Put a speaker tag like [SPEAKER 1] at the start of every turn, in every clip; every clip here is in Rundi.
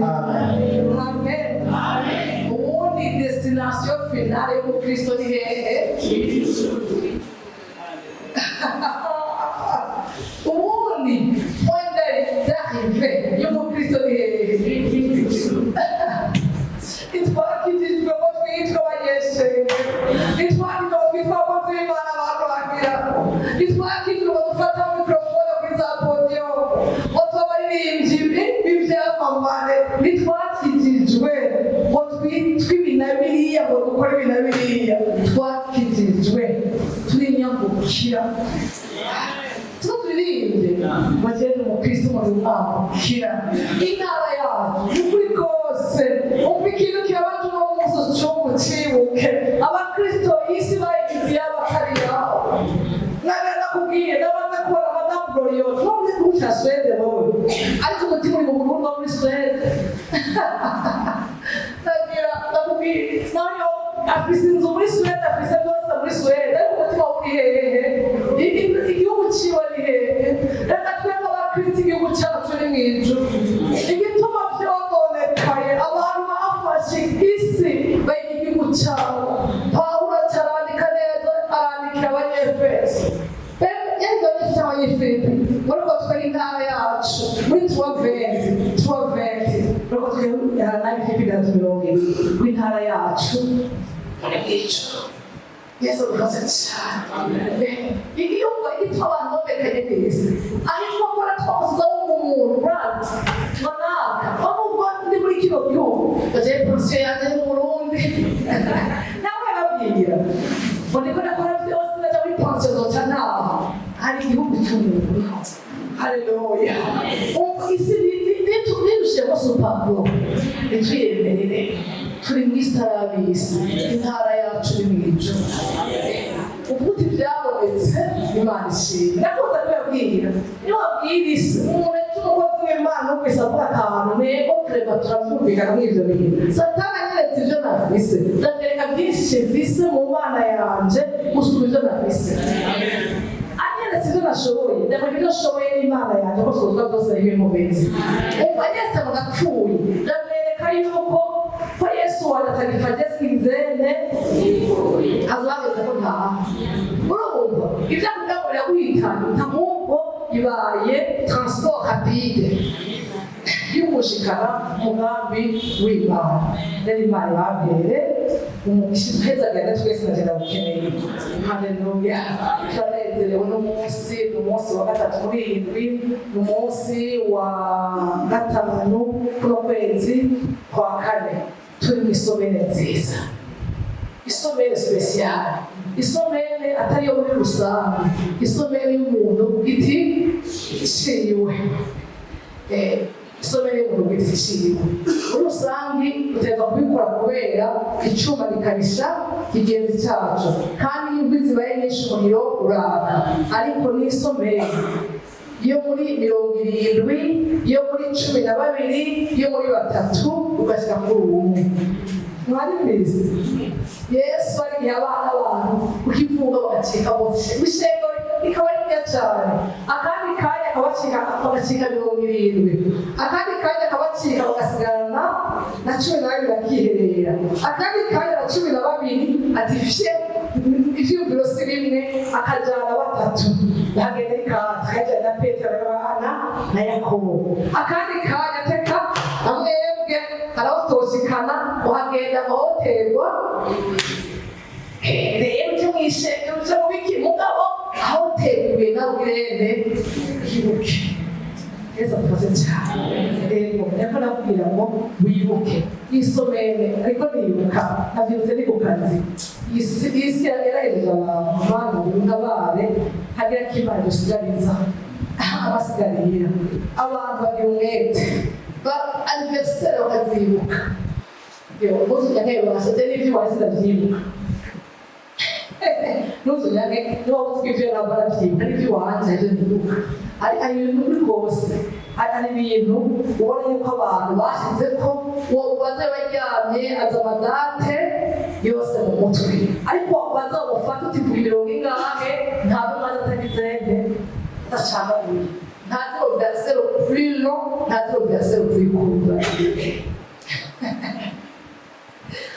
[SPEAKER 1] Amen.
[SPEAKER 2] Amen. Ubundi destination finale y'umukristo ni hehe? Ubundi point d'arrivée y'umukristo ni hehe? Ntitwakijijwe ngo twitwe abanyeshenge, ntitwakijijwe ngo twitwe abakozi b'Imana barwanira, ntitwakijijwe ngo dufate mikorofone kuri za podium ngo tube abaririmbyi b'ibyamamare, ntitwakijijwe ngo twitwe ibi na biriya, ngo dukore ibi na biriya. Twakijijwe turi nyambukira, tuba turirimbye ngo agende umukristo muri mwambukira intara yacu. Ukuri kose, umva ikintu kibabaje uno munsi, ucungu cibuke: abakristo isi bayigize iyabo atari yabo. Nakubwiye, ndamaze kubona Madamu Gloriose wo muri gihugu cya Suwede wowe, ariko umutima uri mu Burundi, wo muri Suwede. Ndagira ndakubwiye, nayo afise inzu muri Suwede, afise byose muri Suwede, ariko umutima we uri hehe? Igihugu ciwe ni hehe? Reka twebwe abakristo, igihugu cyacu ni mu ijuru. Igituma vyononekaye, abantu bafashe isi bayiga igihugu cyabo. Pawulo acarandika neza, arandikira Abanyefeso, yandikira Abanyefeso cyangwa Abanyefilipi, muri ko twe intara yacu muri 3:20, 3:20, muri ko twe nabi Filipi 3:20, w'intara yacu muri mw'ijuru. Yesu adufashe cyane. Iyo umva igituma abantu bamekanye neza, aho twakora twose, wumva umuntu brand ngo naka aho, nubwo ndi muri kino gihugu, bagiye pansiyo yanjye mu Burundi, nawe babwira ngo ndiko ndakora byose, ndaja muri pansiyo, zoca ntaha. Hari igihugu cy'umuntu. Haleluya! Umva isi nidushiremo supapuro, nitwiyemerere turi mu isi itarabisi, intara yacu iri mu ijuru. Uvuga uti byabonetse, Imana ishimwe. Ndakunze kubabwira, niyo wabwira isi umuntu ejo, umukozi w'Imana numvise avuga akantu, nego vraiment turabyumvikana muri ibyo bintu. Satani anyeretse ibyo nafise, ndamwereka byinshi mfise mu Mana yanje gusumba ibyo nafise. Anyeretse ibyo nashoboye, ndamwereka ibyo nshoboye n'Imana yanjye, ko twuzwa byose n'ibimubezi. Umva, anyeretse ngo ndapfuye, ndamwereka yuko ko Yesu wanjye atagipfa ageze hazageze ko ntaha. Urumva ibyo akubwira ngo biraguhitana, ahubwo ibaye transport rapide y'umushikana umugambi w'Imana. Rero Imana ibambere umugisha, tuhezagane twese, nagenda gukeneye. Haleluya! Turanezerewe n'umunsi, ni umunsi wa gatatu muri indwi, ni umunsi wa gatanu kuno kwezi kwa kane. Turi mu isomere nziza, isomere spéciale, isomere atari yo muri rusange, isomere y'umuntu ku giti ciwe. Isomere y'umuntu ku giti ciwe. Muri rusange utegerezwa kubikora kubera icuma gikarisha kigenzi cyaco, kandi iyo inkwi zibaye nyinshi umuriro uraka. Ariko n'isomere yo muri 70, yo muri 12, yo muri batatu, ugashyira kuri umwe. Mwari mwiza Yesu ari igihe abana abantu ukivuga bagacika bose, ishengo rikaba rinini cyane. Akandi kanya akabacika, bagacika 70, akandi kanya akabacika, bagasigarana na 12, bakiherera. Akandi kanya na 12 ati fye, ivyiyumviro si bimwe, akajana batatu, bahagenda rikata, akajana na Petero na Yohana na Yakobo. Akandi kanya teka namwebwe haraho, uhagenda amahoterwa. Rero uje mw'ishengero, uje mu biki, mugabo aho uteguye nawe ugirene wibuke. Yesu adufashe cyane. Rero niko nakubwira ngo wibuke isomere, ariko nibuka nabyutse ni ku kazi. Isi yarahejeje abantu. Mana untabare, hagira ko Imana dusigariza abasigarira. Abantu bagira umwete ba anniversaire bakazibuka. Yewe, ntuzunyanke basate n'ibyo wahise ndabyibuka. Ntuzunyanke niba uzi ibyo ntabwo arabyibuka n'ibyo wanje ibyo ntibuka. Hari ibintu muri rwose, hari ibintu ubona yuko abantu bashyize ko uwo ubaze baryamye aza ama dates yose mu mutwe, ariko baza bamufata uti vuga imirongo ingahe, nta n'umwanya atagize nte adacagaguye, ntazi le verset le plus long, ntazi le verset le plus court.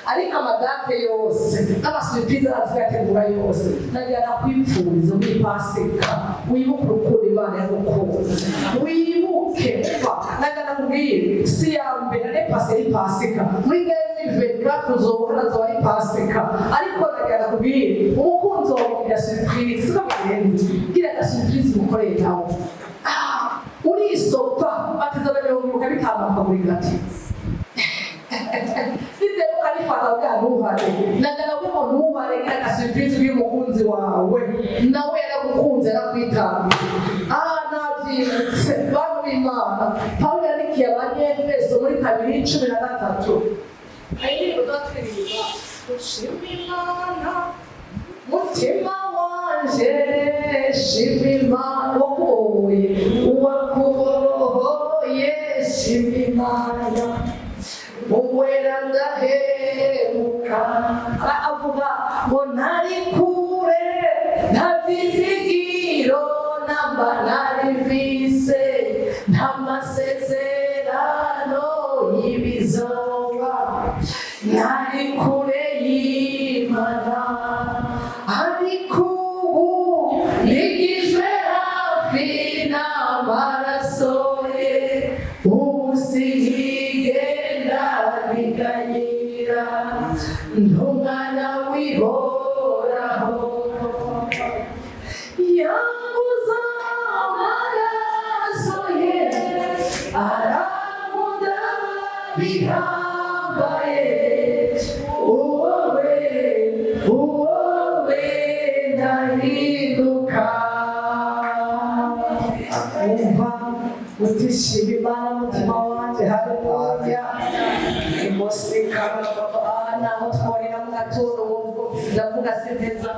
[SPEAKER 2] Ariko ama dates yose n'ama surprises arazigategura yose. Nagira nakwipfuriza muri Pasika, wibuke urukundo Imana yagukunze, wibuke. Umva, nagira nakubwire, si ya mbere ne pase ari Pasika, muri 2024 uzobona azoba ari Pasika. Ariko nagira nakubwire, umukunzi wawe kugira surprise, siko bigenze? Gira aga surprise umukoreye nawe. Ah, urisopa batizana 50 bakagura igati bitewe ukarifata bwa ntuhare. Nagira ngo ntuhare, gira aga surprise y'umukunzi wawe, nawe yaragukunze, yarakwitangiye. Ah, nabyibutse, bantu b'Imana, Pawulo yandikiye Abanyefeso muri 2:13. Ayiririmbo tuba turirimba, "Ushima Imana, mutima wanje, shima Imana wakubohoye, uwakubohoye, shima Imana, uwera ndahemuka." Avuga ngo ntari kure, nta vyizigiro namba nari mfise, nta masezerano y'ibizoba, ntari kure y'Imana, ariko ubu nigijwe hafi n'amaraso ye, ubu sinkigenda biganyira, ndumwana w'ihoraho, yanguza amaraso ye, arankunda bihambaye, uwowe uwowe ndahinduka. Umva utishima Imana, mutima wanje, haleluya. Imusika naho tworera mu gatondo, wumva ndavuga sineza,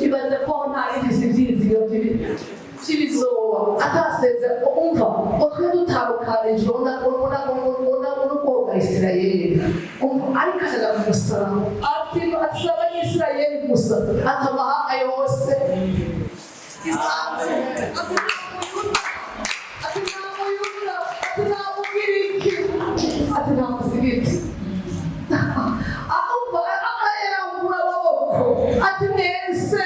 [SPEAKER 2] ibaze ko ntari mfise ivyizigiro vy'ibizoba, ataseze. Umva, utwe dutandukanijwe n'ubwoko bwa Isirayeli. Umva, ariko ajaga ku musaraba, ati asaba Abanyisirayeli gusa, ati amahanga yose isanzwe, ati ati nta Muyuda, ati nta Mugiriki, ati nta musigiti. Akumva arayarambura amaboko, ati mwese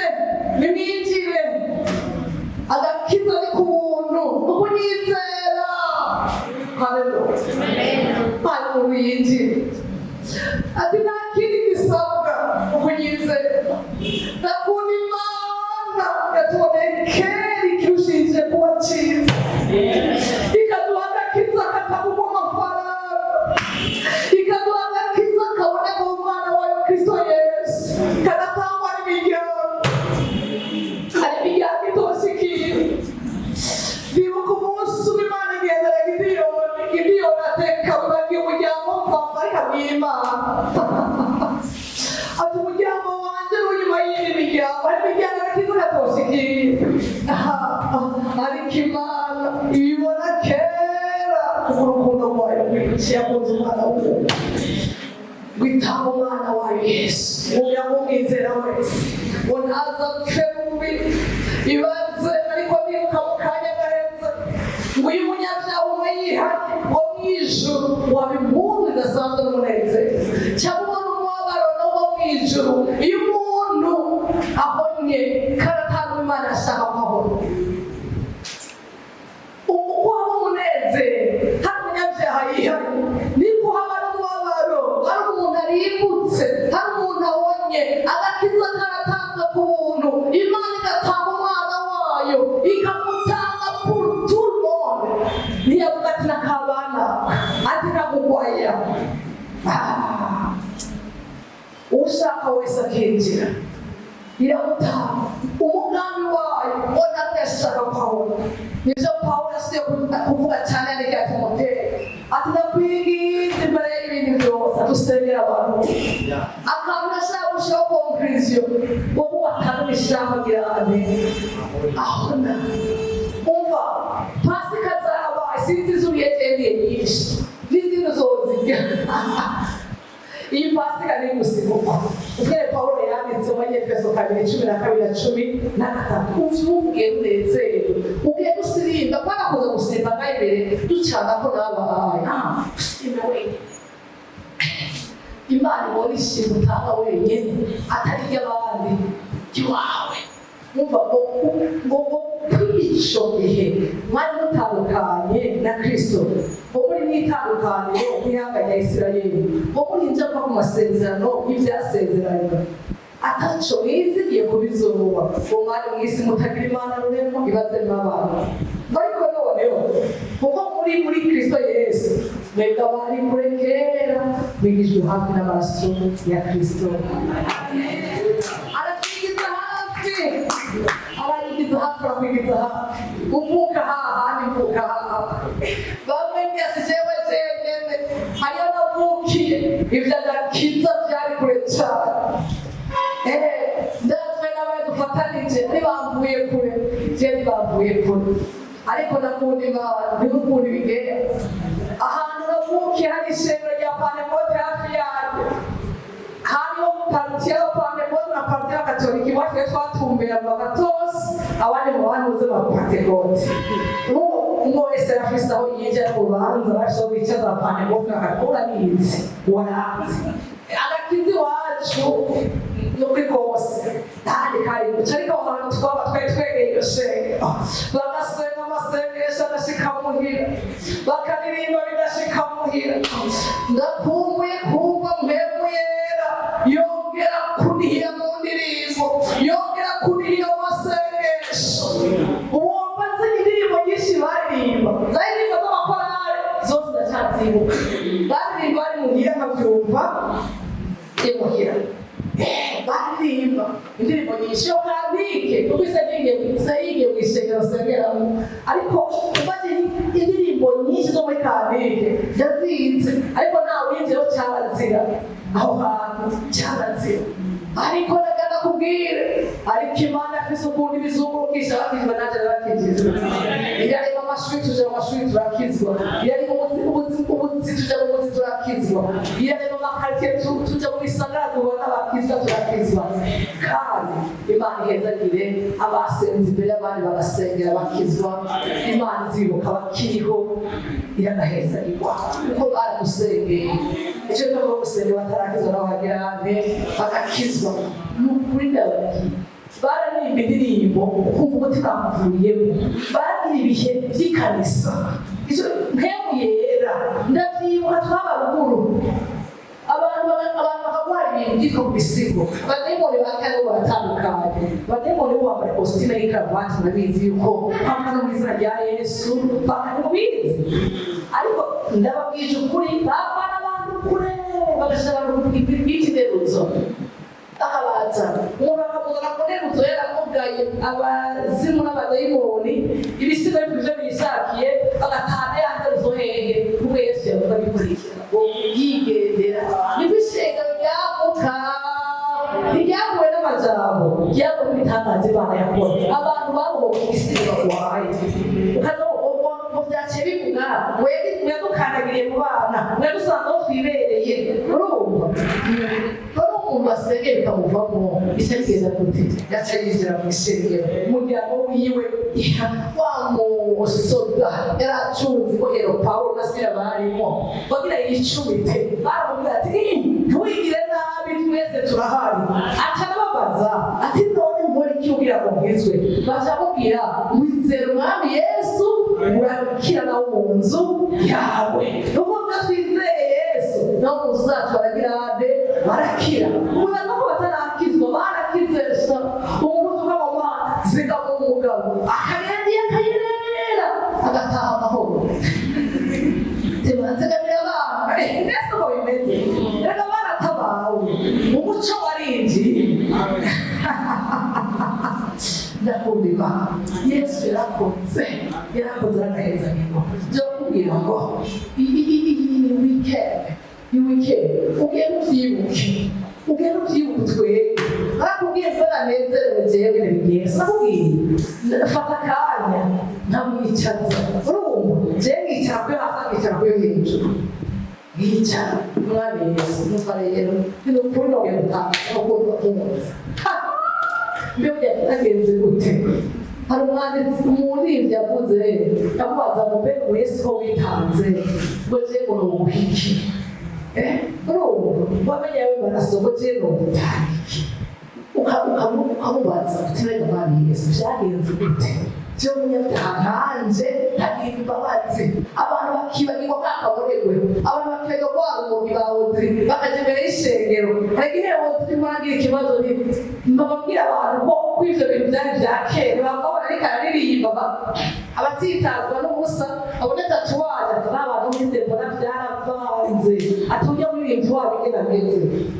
[SPEAKER 2] nimwinjire, agakiza ni ku buntu, ukunyizera. Haleluya! Hanyuma yinjire, ati nta kindi gisabwa, ukunyizera. Ndakunda Imana yatuboneye kera ikirushije kuba cyiza, ikaduha agakiza katagugwa amafaranga, ikaduha agakiza kaboneka mu mwana wayo Kristo Yesu, kadatangwa n'imiryango. Hari imiryango itoshikiye. Ndibuka umunsi umwe Imana igendera Gidiyoni. Gidiyoni ateka wibagiye umuryango mvamba, ariko abwira Imana ati umuryango wanjye uri inyuma y'indi miryango, hari imiryango agakiza katoshikiye. Ariko Imana ibibona kera, kuko urukundo rwayo rwinshi, yakunze umwana w'umuntu, witanga umwana wayo Yesu, kugira ngo umwizera wese ngo ntaza apfe rubi. Ibaze, ariko nibuka mu kanya gaheze ngo uyu munyabyaha umwe yihanye, ngo mu ijuru waba impundu idasanzwe n'umunezero, cyangwa ubona umubabaro no wo mu ijuru iyo umuntu ahonye karatanga. Imana ashaka ko ahona, uko haba umunezero hari umunyabyaha yihanye, niko haba n'umubabaro hari umuntu arimbutse, hari umuntu abonye. Agakiza karatanga ku buntu, Imana igatanga umwana wayo, ikamutanga pour tout le monde. Ntiyavuga ati nakabana, ati kagugwaya. Ah. Ushaka wese akinjira, iramutanga umugambi wayo ngo ntabwo yashaka Pawulo. Nibyo Pawulo yasubiye kuvuga cyane yandikira Timoteyo, ati ndakwinginze imbere y'ibintu byose dusengera abantu. Akantu nashaka gushyiraho conclusion, wowe watanga ishaka agira ane ahona. Umva, Pasika zabaye, sinzi izuriye gendeye nyinshi n'izindi uzozirya. Iyi Pasika ni gusibuka ubwere. Pawulo yanditse mu Efeso 2:12 na 13, uvyumva, ugenda unezerwe, ugenda usirimba, pana kuza gusimba ngaho imbere ducana ko nabahaye. Ah, usirimba wenyine. Imana ibona ishimwe utanga wenyine, atari iry'abandi, iwawe. Umva ngo kw'ico gihe mwari mutandukanye na Kristo, ngo muri mwitandukaniro n'ihanga rya Isirayeli, ngo muri injangwa ku masezerano y'ivyasezeranywe, ataco mwizigiye kubizoba, ngo mwari mw'isi mutagira Imana ruremo. Ibaze n'abantu. Ariko noneho kuko muri Kristo Yesu, mwebwe abari kure kera mwigijwe hafi n'amaraso ya Kristo. Aratwigiza hafi, arayigiza hafi, arakwigiza hafi. Uvuka hahandi, mvuka haha. Bamwe mwese, jewe jenyene hariyo navukiye, ivyo agakiza vyari kure cane. Ndatwe n'abaye dufatanije ntibamvuye kure, je ntibamvuye kure, ariko ndakunda Imana. Ntimukunda ibigenza. Ahantu navukiye hari ishengero rya Pantekote hafi yanjye, hariho partie y'Abapantekote na partie y'Abakatolika. Iwacu rero twatumbera mu bakatosi, abandi mu bahanuzi b'Abapantekote. Umwe wese yarafise aho yinjira mu rubanza, bafise aho bicaza Abapantekote. Urabizi, waranze agakiza iwacu nukuri kose ntahandi kari guca. Ariko aho hantu twaba twari twegereye iryo shengero, bagasenga amasengesho agashika muhira, bakaririmba bigashika muhira. Ndakumbuye kumva Mpemu Yera yongera kunihira mu ndirimbo, yongera kunihira mu masengesho. Ubu mbaze indirimbo nyinshi baririmba, zari indirimbo z'amakorale, zose ndacyazibuka. Baririmba bari muhira, nkabyumva imuhira. Baririmba indirimbo nyinshi yo cantique, kuko ise yigiye mu ishengero asengeramo. Ariko umaze indirimbo nyinshi zo muri cantique ndazizi, ariko nta winjiyeho, cyarazira aho hantu, cyarazira. Ariko ndagana kubwire, ariko Imana afise ukuntu ibizungurukisha. Bakijwe, nanjye narakijijwe. Irarema amashuri, tuja mu mashuri turakizwa. Irarema ubuzi, ubuzi, tuja mu buzi turakizwa. Irarema amakaritiye, tuja mu bisagara, tubona abakizwa, turakizwa. Kandi Imana ihezagire abasenze imbere y'abandi, bagasengera bakizwa. Imana izibuka bakiriho, iranahezagirwa kuko baradusengeye. Icyo ni gusenga batarakizwa nabo bagira nte? Bagakizwa. Ni ukuri ndababwiye, bararirimba indirimbo ukumva umutima wamuvuyemo. Bagira ibihe by'ikanisa, icyo Mpemu Yera. Ndabyibuka twaba ruguru, abantu bakagwara ibintu byitwa mu bisigo. Abadayimoni ba kane bo baratandukanye. Abadayimoni bo bambara kositime n'ikaravati, murabizi yuko kwambara no mu izina rya Yesu bakabizi. Ariko ndababwije ukuri, bavana abantu kure, bagashyira abantu bita inderuzo, bakabazana. Umuntu bakamuzana ku nderuzo yaramugaye, abazimu n'abadayimoni, ibisigo bifite ibyo bishakiye, bagatahana ya nderuzo hehe? Kuko Yesu yavuga bikurikira ngo yigendera. Niko ishengero ryaguka, ntiryaguwe n'amajambo, ryaguwe n'ibitangaza Imana yakora. Abantu babohoka igisigo barwaye, ukaza ngo byaciye bivuga ngo yadukandagiriye mu bana, ngo yadusanze aho twibereye. Urumva wari umuntu asengeye bikamuvamo, bica bigenda gute? Yaca yinjira mu ishengero. Umuryango wiwe, wa musoda yari acunze ibohero Pawulo na Sila barimo, bagira yicubite, baramubwira ati: "Ntiwigire nabi, twese turahari." Aca arababaza ati: "None nkora iki kugira ngo nkizwe?" Baca bamubwira: "Wizera Umwami Yesu, urakira nawe mu nzu yawe." Ni ukuvuga twizeye Yesu, nawe mu nzu zacu baragira nde? Barakira. Ubaza ko batarakizwa, barakize. Sha, umuntu uvuga ngo Mana zigama umugabo, akagenda iyo akayerera, agataha amahoro. Nzigamira abana, mbese uko bimeze? Reka, baratabawe, umuco warinjiye. Ndakunda Imana. Yesu yarakoze, yarakoze, aragaheza. Ngo byo kubwira ngo iyi ni weekend, ni weekend. Ugende uvyibuke, ugende uvyibuke. Twebwe barakubwiye ko nanezerewe jewe bigenze. Nakubwiye, fata akanya nkamwicaza. Urumva jewe nkicara kuri hasi, nkicara kuri hejuru, nkicara Umwami Yesu. Numva rero ni ukuri nogenda utanga no kumva mbe burya byagenze gute? Hari umwanditsi, umuririmbyi yavuze, yamubaza ngo: "Mbe Yesu ko witanze, ngo je ngo nuguhiki?" Urumva Wamenye yawe maraso ngo je nogutanga iki? Ukamubaza uti: "Mbega Mwami Yesu, vyagenze gute? Jewe umunyabyaha nkanje ntagira imbabazi?" Abantu bakibagirwa bwa kaboregwe, abantu bakibagirwa bwa rumogi ba Audrey, bakaja imbere y'ishengero. Hari igihe Audrey mwagira ikibazo, ni mbababwira abantu ko ivyo bintu vyari vya kera, bakabona ariko araririmba, abatsitazwa n'ubusa, abone tatouage, ati n'abantu muri Debora vyaravanze, ati ujya muririmbyi wabo ingene ameze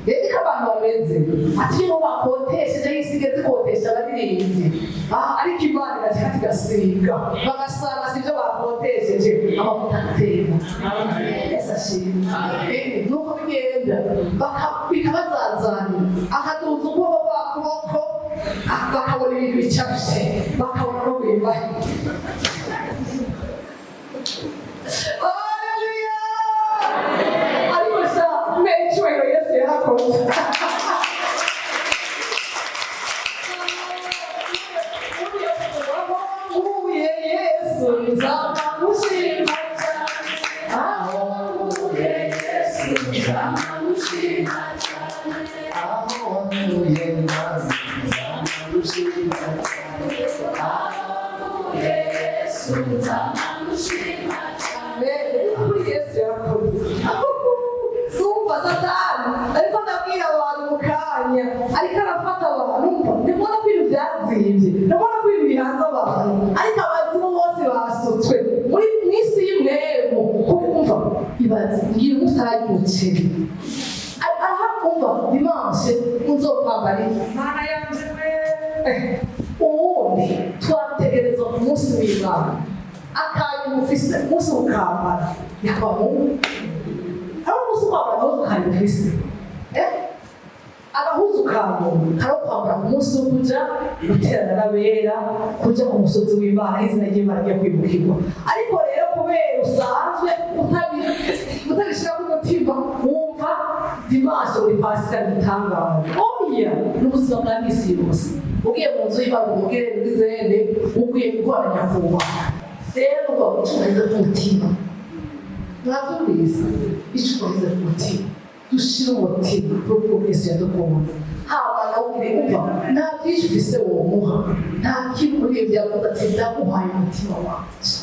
[SPEAKER 2] rero, niko abantu bameze, ati iyo bakotesheje yisigaye zikotesha abaririmbyi. Ah, ariko Imana igashika igasiga, bagasanga sivyo bakotesheje, amavuta agatemba. Yesu ashimwe. Nuko bigenda, bikabazazanira, akaduza ukuboko kwa kuboko, ah, bakabona ibintu bicafye, bakabona no guhimbaye. Haleluya! Ariko sha mbe icyubahiro Yesu yarakoze. Nkuye Yesu nzaba mushima cyane, aho nkuye Yesu nzaba mushima cyane.
[SPEAKER 1] Aho wankuye maze nzamushima cyane.
[SPEAKER 2] Aho nkuye Yesu nzaba mushima cyane. Kuri Yesu yarakoze. Sumva Satani ariko ndabwira abantu mu kanya, ariko arafata abantu. Umva, ndibona ko ibintu byazimvye, ndabona ko ibintu bihanze abantu, ariko abazimu bose basutswe muri mw'isi y'imwemu. Kumva ibaze ngira umutararya umuceri, aha umva dimanche nzokwambara iki? Mana yanje we! Uwundi twategerezwa ku munsi w'Imana, akanyuma ufise umunsi ukambara yakaba mubi. Hari umunsi ukwambara agahuzu kanyuma ufise, agahuzu ka muntu kari kwambara ku munsi wo kuja guterana n'abera, kuja ku musozi w'Imana aho izina ry'Imana rigiye kwibukirwa. Ariko rero kubera usanzwe utabishira ku mutima, wumva dimanche uri pasika igitangaza. Oya, n'ubuzima bwa misi yose ugiye mu nzu y'Imana, umubwire ngizene ukwiye guhora nyakubahwa. Rero uba ucumeze ku mutima, mwabyumvise? Icumeze ku mutima, dushire umutima kuko Yesu yadukunze. Haba nawe ubwire, umva, nta byinshi ufise womuha, nta kimwe muri ibyo. Yavuze ati: "Ndaguhaye umutima wanje."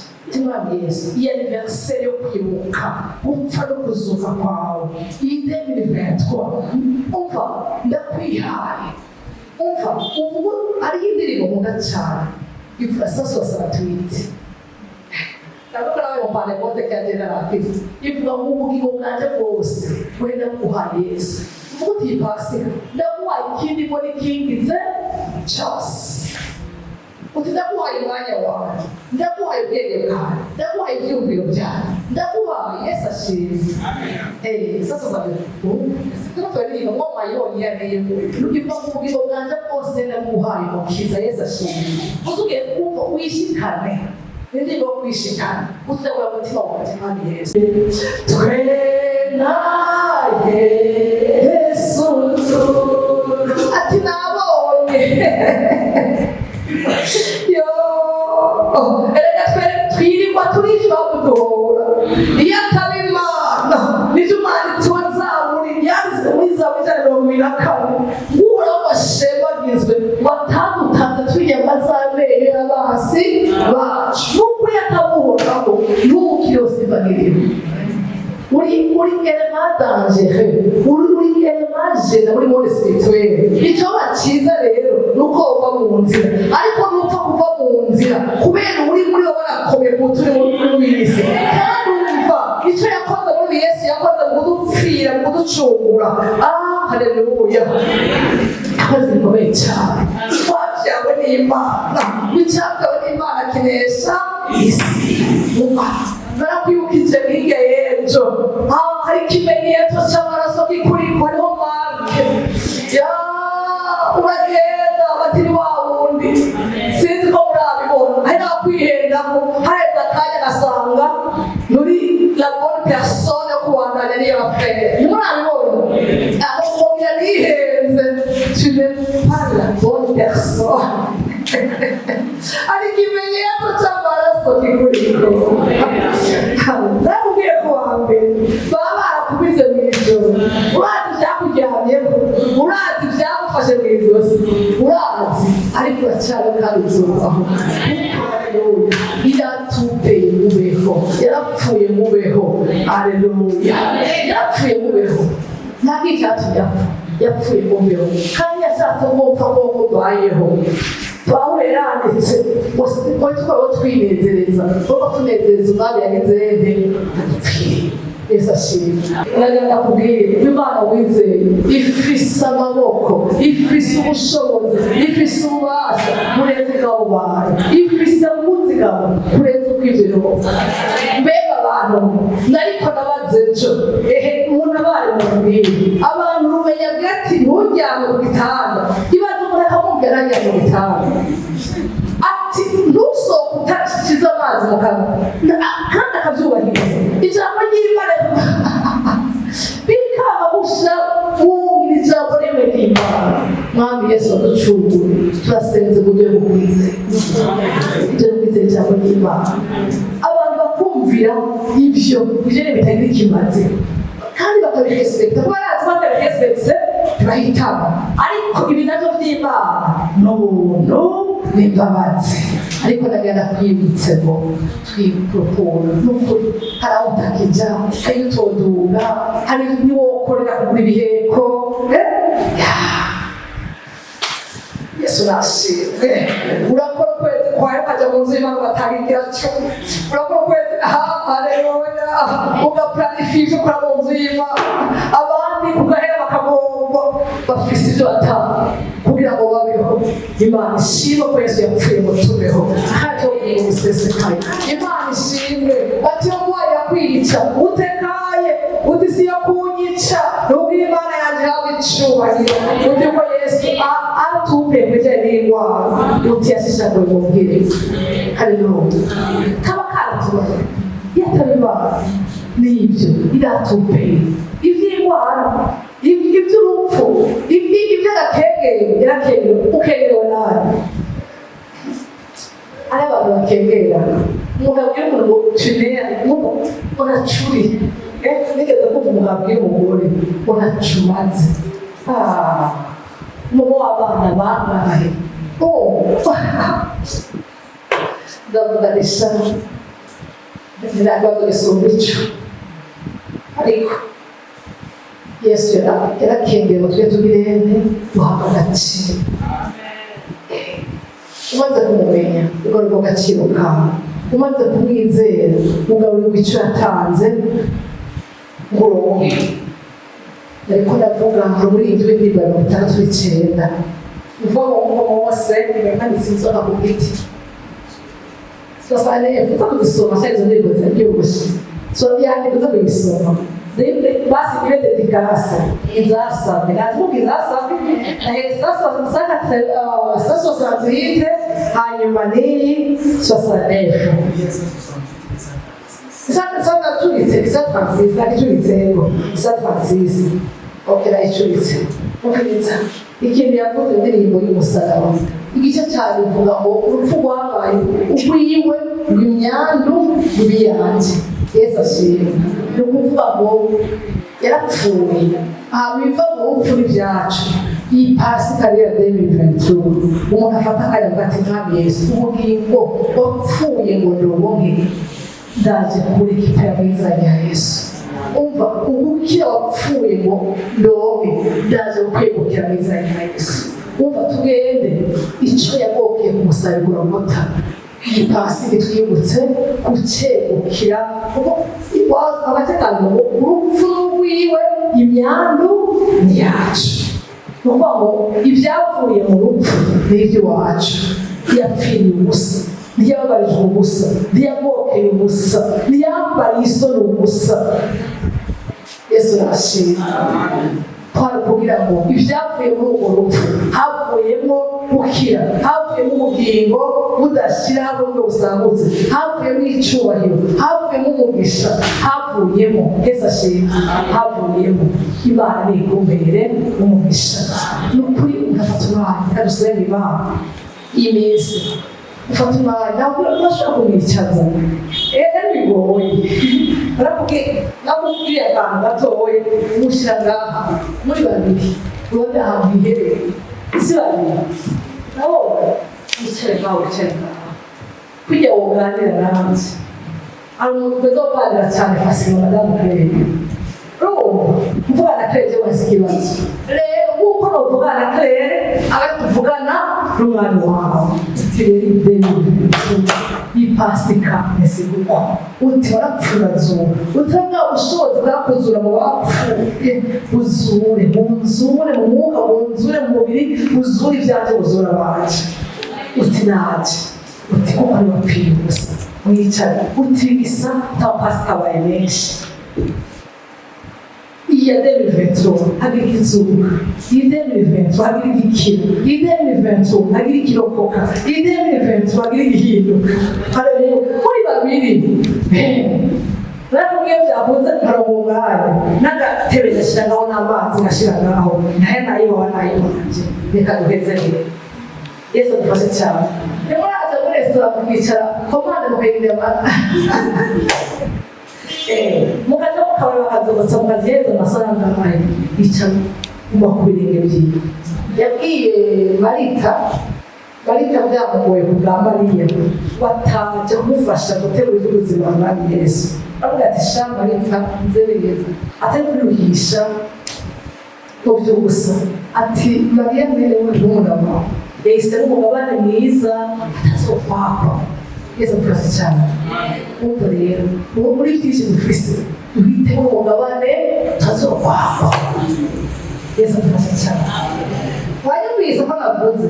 [SPEAKER 2] Mwami Yesu, iyi anniversaire yo kwibuka gupfa no kuzuka kwawe, iyi 2023, umva, ndakwihaye. Umva, uvuga hariho indirimbo nkunda cyane ivuga 168, ndavuga nawe mu Pentecote kagenda nakize, ivuga ngo ubugingo bwanje bwose wenda kuguha Yesu. Uvuga uti: "Iyi Pasika ndaguhaye ikindi mbona ikingize cyose." Uti: "Ndaguhaye umwanya wawe, ndaguhaye ubwenge bwawe, ndaguhaye ibyiyumviro byawe, ndaguhaye." Yesu ashimwe. Sasa zabe turirimba ngo mwayibonye yariyo ivuga ngo ubugingo bwanje bwose ndaguhaye Mukiza. Yesu ashimwe. Uzugiye kumva wishikane, indirimbo yo kwishikana, utegura umutima wanjye, Mwami Yesu. Twe na Yesu ati nabonye yo. Erega twe twirirwa turishwa kuduhora iyo ataba Imana. Nivyo umwanditsi wa Zaburi yanditse muri Zaburi 124: "Uhoraho washemagizwe, watadutanze twiyama z'amenyo y'abasi bacu." N'ukuri atabuhoraho ntukirosivagiriwe. Uri élément dangereux, uri élément gênant muri monde spirituel. Icyo bakiza rero ni uko uva mu nzira, ariko nupfa kuva mu nzira kubera uri muri wowe warakomeye ku turi muri iyi si. Kandi umva icyo yakoze muri Yesu, yakoze mu kudupfira, mu kuducungura. Ah, haleluya! Yakoze bikomeye cyane. Twabyawe n'Imana, icyabyawe n'Imana kinesha isi. Umva, narakwibukije hirya y'ejo, ah, hari ikimenyetso cy'amaraso kikuriko, hariho marque ya uragenda bati ni wa wundi. Sinzi ko murabibona, hari n'abakwihendako, haheze akanya gasanga muri la bonne personne yo kubandanya n'iyo affaire. Ntimurabibona aho mwongera nihenze? Tu n'es pas la bonne personne. Hari ikimenyetso cy'amaraso kikuriko. Nakubwiye ko wa mbere baba barakubize mu ijoro, urazi. Ibyakuryamyeho urazi, ibyagufashe mu izosi urazi, ariko uracyari kandi uzobaho. Haleluya! Iratupeye mubeho, yarapfuye mubeho. Haleluya! Yarapfuye mubeho, ntabwo icyatumye apfa, yapfuye mubeho, kandi yashatse ko mpfa ko mbayeho. Pawulo yaranditse ngo twaba twinezereza, kuko tunezereza Umwami yagize nde? Adupfiriye. Yesu ashimwe. Ndagenda kubwira, Imana wizeye ifise amaboko, ifise ubushobozi, ifise ububasha burenze ubwabo bantu, ifise ubuzigamo burenze uko ibyo bihugu. Mbega abantu, nariko nabaze ejo, ehe umuntu abaye mubwire abantu rumenya agira ati nturyame ku gitanda. Ibaze umuntu akamubwira ntajya mu gitanda, ati ntusohoke utashize amazi mu kanwa, kandi akabyubahiriza ijambo ry'Imana, bikaba busha wumvira ijambo rimwe ry'Imana. Mwami Yesu aducungure, turasenze ngo duhe kukwizera, duhe kwizera ijambo ry'Imana. Abantu bakumvira ibyo ni bitagira ikimazi kandi bakabirespekta, kuba barazi batabirespektse ntibahitamo. Ariko ibi nabyo by'Imana ni ubuntu n'imbabazi. Ariko ndagenda kwibutse ngo twibuke ukuntu n'ukuri hari aho utakijya, hari utoduga, hari niwokorera kugura ibiheko, eh? Ya. Yesu nashimwe. Urakora ukwezi kwawe, ukajya mu nzu y'Imana ugatanga igira cumi. Urakora ukwezi, haleluya, ugaplanifia ibyo ukora mu nzu y'Imana. Abandi ugahera bakagomba bafise ibyo batanga kugira ngo babeho. Imana ishimwe ko Yesu yapfuye ngo tubeho kandi ubugingo busesekaye. Imana ishimwe. Ati iyo ndwaye yakwica utekaye, uti si yo kunyica, nubwo Imana yanjye ihabwa icubahiro. Uti ko Yesu atupe kubijyanye n'indwara, uti yashishaguye mu bwire. Haleluya! Kaba karatubaye iyo ataba Imana. Nibyo iratupeye iby'indwara, iby'urupfu, iby'agakengeri. Yarakengewe, ukengerewe nabi. Ari abantu bakengera, umuntu abwira umuntu ngo tunera unacuri. Nigeze kumva umuntu abwira umugore ngo ntacumaze. Ah, umugabo w'abana bangahe? Oh, ndavuga nisha ntabwo gisumba icyo, ariko Yesu yarakengeye ngo tujye tugirene duhabwa agaciro. Umaze kumumenya, ugarurwa agaciro kawe. Umaze kumwizera, ugarurirwa icyo yatanze ngo uronke. Ariko ndavuga ngo muri iyi w'indirimbo ya 69 uvuga ngo Mose yamanitse inzoka ku giti, 69, uza kuzisoma cyangwa izo ndirimbo ziraryoshye, so yandika uza kuyisoma. Basi ile dédicace izasabwe, navuga izasabwe 168, hanyuma n'iyi 69 icuritse, 136 nagicuritse, yego, 136. Ok, nayicuritse. Umviriza ikintu yavuze, indirimbo y'umusaraba, igice cyayo ivuga ngo urupfu rwabaye urwiwe ngo imyandu ibe iyanjye. Yesu ashimwe. Ni ukuvuga ngo yarapfuye ahantu biva mu rupfu n'ibyacu. Iyi Pasika rero ya 2023, umuntu afata akanya avuga ati: "Mwami Yesu, ubugingo wapfuye ngo ndobonke, ndaje kurekipera mu izina rya Yesu." Umva, ubukira wapfuye ngo ndonke, ndaje kukwegukira mu izina rya Yesu. Umva, tugende icyo yagokeye ku musaraba Gologota. Iyi Pasika twibutse gukegukira, kuko abatekano ngo urupfu rwiwe imyandu ni yacu. Ni ukuvuga ngo ibyavuye mu rupfu ni iby'iwacu. Yapfiriye ubusa, ntiyababarijwe ubusa, ntiyagokeye ubusa, ntiyambariye isoni ubusa. Yesu arashima. Twari kugira ngo ibyavuye muri urwo rupfu havuyemo gukira, havuyemo ubugingo budashira, havuyemo busangutse, havuyemo icyubahiro, havuyemo umugisha, havuyemo. Yesu ashima. Havuyemo. Imana nikumpere umugisha. Ni ukuri ugafata umwanya kadusenga Imana. Iyi minsi ufata umwanya, ntabwo urashobora kumwicaza, bigoye. Barakubwiye, nakubwiye akantu gatoya, mushyira ngaha muri babiri, ubone ahantu hiherereye, si babiri nabo, wicare ngaho, wicare ngaho, kujya wuganira nanjye. Hari umuntu ukwiza kuganira cyane fasima, madamu Claire. Urumva, mvugana na Claire jewe si ikibazo. Rero nk'uko nuvugana na Claire, aba ari kuvugana n'umwami wawe. Uti rero ideni y'ipasika meze uko, uti warapfuye urazuka, uti bwa bushobozi bwakuzura mu bapfuye, uzure, munzure mu mwuka, munzure mu mubiri, uzure ibyanjye, uzure abanje. Uti naje, uti kuko ari wapfiriye ubusa, mwicare. Uti bisa n'abapasika bawe benshi, iya 2023 hagira ikizuka, iyi 2023 hagira igikira, iyi 2023 hagira ikirokoka, iyi 2023 hagira igihinduka. Haleluya! Muri babiri narakubwiye, byakunze nkaronka umwanya n'agatebe gashyira ngaho n'amazi ngashyira ngaho, nayo nayibawa nayiwanje. Reka duheze rero. Yesu adufashe cyane. Nimuraza muri resitora mukicara, commande mukayireba, mukaja mukabara, bakazobotsa, mukazihereza amafaranga ayo, ica uba ku birenge byiwe. Yabwiye Marita, Marita byamugoye ku bwa Mariya, bataje kumufasha gutegura iby'ubuzima bwa Yesu. Aravuga ati: "Sha Marita, nzerereza atari kwiruhisha mu by'ubusa." Ati: "Mariya mwene we ntunama yahisemo umugabane mwiza atazokwakwa." Yesu adufashe cyane. Ubwo rero ubu muri byinshi dufise, duhitemo umugabane utazokwakwa. Yesu adufashe cyane. Wanyumvise ko navuze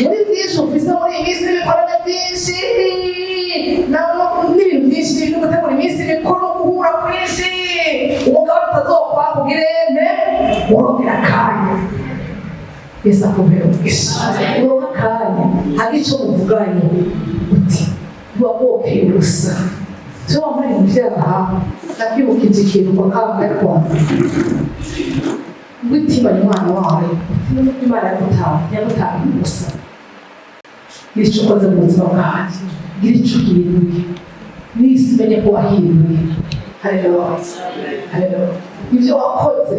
[SPEAKER 2] muri byinshi ufise muri iyi minsi, n'ibikorane byinshi n'ibintu byinshi, no gutegura iminsi mikuru, guhura kwinshi, umugabane utazokwakwa ugirente, urongera akanya. Yesu akumpera umugisha. Uronka akanya, hari icyo muvuganye, uti buba bwokeye ubusa. Tuba muri mu byaha. Nakwibukije ikintu kwa kangahe kwa witimanye umwana wayo. Imana yagutaye ubusa. Gira icyo ukoze mu buzima bwanjye, gira icyo uhinduye, n'isi imenye ko wahinduye. Haleluya, haleluya! Ibyo wakoze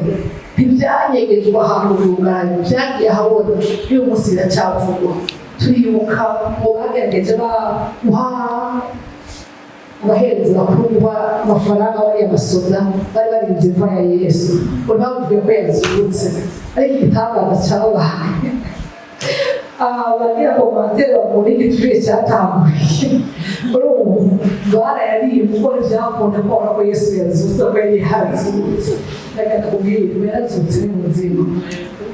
[SPEAKER 2] ntibyanyegejwe ahantu runganye, byagiye ahabona. N'uyu munsi biracyavugwa. Turibuka ngo bagerageje guha abaherezi bakuru, guha amafaranga bariya basoda bari barinze imva ya Yesu, ngo ntibavuge ko yazutse. Ariko igitangaza cyabaye, abagira commentaire bavuga igituriye cyatanguye. Urumva barayariye, kuko ntibyakunda kubona ko Yesu yazutse, ko yari yazutse. Reka ndakubwire, yarazutse, ni muzima.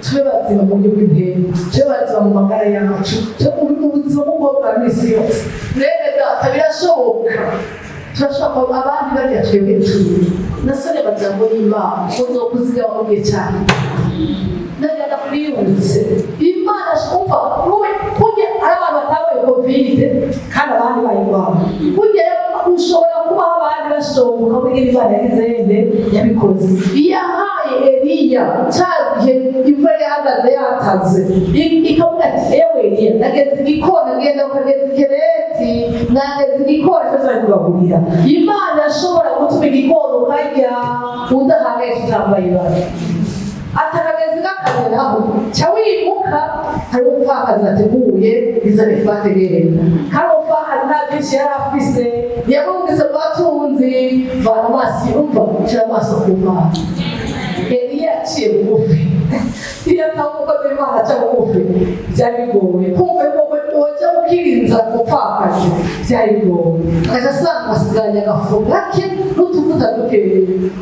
[SPEAKER 2] Tube bazima mu buryo bw'impemu, tube bazima mu magara yacu, tube mu buzima bw'ubwoko bwa misi yose. Mwene data, birashoboka, turashobora kuba abandi barya, twebwe turi nasore amajambo y'Imana ngo nzokuzigama mu gihe cyane. Ndagenda kwibutse Imana. Umva, wowe kurya ari abantu batabaye COVID kandi abandi bayirwara, kurya ushobora kubaho abandi bashonga muri Imana yagize nde, yabikoze. Yahaye Eliya cya gihe imvura yahagaze yataze, ikavuga ati: "Ewe Eliya, nageze igikona, ngenda ukageza ikereti, nageze igikona cyose bari kugaburira." Imana ashobora gutuma igikona ukarya udahangayitse, utambaye ibara, atakagezi k'akageraho, cya wimuka. Hari umupfakazi ateguye izarefate genda, kandi umupfakazi nta byinshi yari afise, yamwumvise mu batunzi. Vana amaso, umva, shyira amaso ku Mana. Eliya yaciye bugufi. Iyo ataba umukozi w'Imana aca bugufi, byari bigoye kumva yuko wajya ukirinza umupfakazi. Byari bigoye, agaca asanga basigaranye agafu gake n'utuvuta dukeya,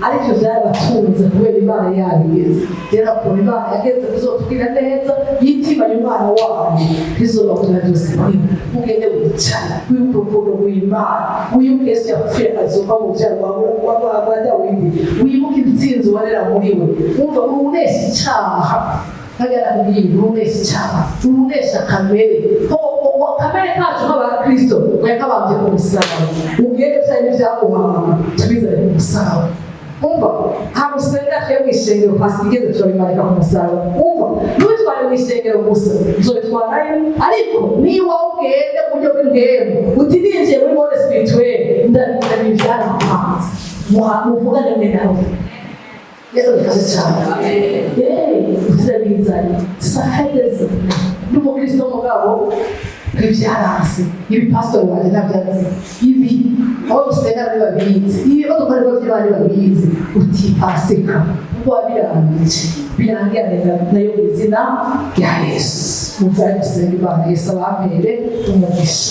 [SPEAKER 2] ariko byarabatunze kubera Imana yabigeze. Rero ukuntu Imana yageze kuzotubwira neza, yitimanye umwana wayo, ntizoba kugira byose kuri mugende wicare, wibuke urukundo rw'Imana, wibuke Yesu yapfuye akazuka mu byaro rwa Dawidi, wibuke intsinzi ubonera muri we. Wumva urunesha icyaha, nkajya nakubwiye, urunesha icyaha, urunesha kamere. Kamere kacu nk'abakristo yakabambye ku musaraba. Ubwenge byari n'ibyaguhanga, tubizane ku musaraba. Umva, ntabwo usenga twe mu ishengero, pasi igeze turabimanika ku musaraba. Umva, ntubitware mu ishengero gusa, nzobitwarayo, ariko niba ugende mu buryo bw'imbwemu, uti ninjiye muri monde spirituel, ndabizana ibyarahanze. Muvugane mwe nawe. Yesu adufashe cyane. Turabizanye, ça fait des années n'umukristo, mugabo ibyaranse. Ibi pasitori wanjye ntabyazi, ibi aho dusenga ntibabizi, ibi aho dukora ibikorwa by'Imana ntibabizi. Uti pasika kuko wabirangije, birangirane nayo mu izina rya Yesu. Muvane, dusenga Imana. Yesu abampere umugisha.